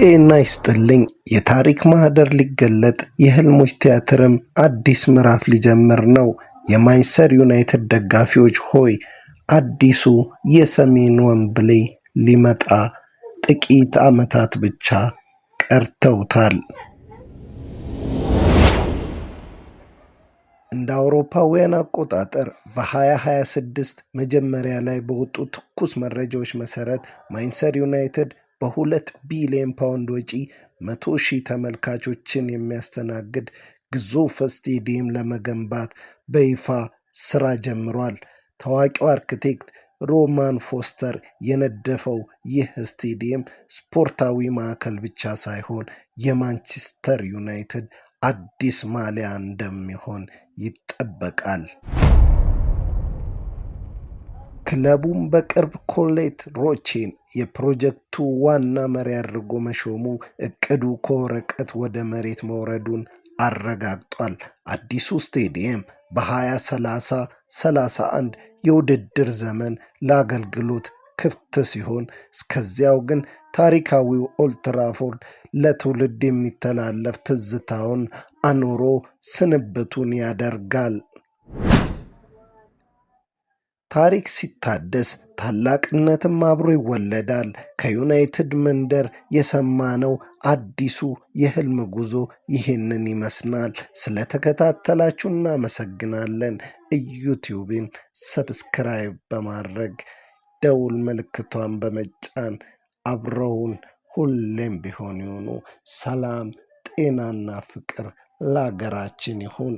ጤና ይስጥልኝ። የታሪክ ማህደር ሊገለጥ፣ የህልሞች ቲያትርም አዲስ ምዕራፍ ሊጀምር ነው። የማንቸስተር ዩናይትድ ደጋፊዎች ሆይ፣ አዲሱ የሰሜን ወምብሌ ሊመጣ ጥቂት ዓመታት ብቻ ቀርተውታል። እንደ አውሮፓውያን አቆጣጠር በ2026 መጀመሪያ ላይ በወጡ ትኩስ መረጃዎች መሰረት፣ ማንቸስተር ዩናይትድ በ2 ቢሊዮን ፓውንድ ወጪ 100,000 ተመልካቾችን የሚያስተናግድ ግዙፍ ስቴዲየም ለመገንባት በይፋ ሥራ ጀምሯል። ታዋቂው አርክቴክት ሮማን ፎስተር የነደፈው ይህ ስቴዲየም ስፖርታዊ ማዕከል ብቻ ሳይሆን የማንቸስተር ዩናይትድ አዲስ ማሊያ እንደሚሆን ይጠበቃል። ክለቡም በቅርብ ኮሌት ሮቼን የፕሮጀክቱ ዋና መሪ አድርጎ መሾሙ እቅዱ ከወረቀት ወደ መሬት መውረዱን አረጋግጧል። አዲሱ ስቴዲየም በ2030 31 የውድድር ዘመን ለአገልግሎት ክፍት ሲሆን፣ እስከዚያው ግን ታሪካዊው ኦልትራፎርድ ለትውልድ የሚተላለፍ ትዝታውን አኑሮ ስንብቱን ያደርጋል። ታሪክ ሲታደስ ታላቅነትም አብሮ ይወለዳል። ከዩናይትድ መንደር የሰማነው አዲሱ የህልም ጉዞ ይህንን ይመስላል። ስለተከታተላችሁ እናመሰግናለን። ዩቲዩብን subscribe በማድረግ፣ ደውል ምልክቷን በመጫን አብረውን ሁሌም ቢሆን ይሁኑ። ሰላም፣ ጤናና ፍቅር ለሀገራችን ይሁን።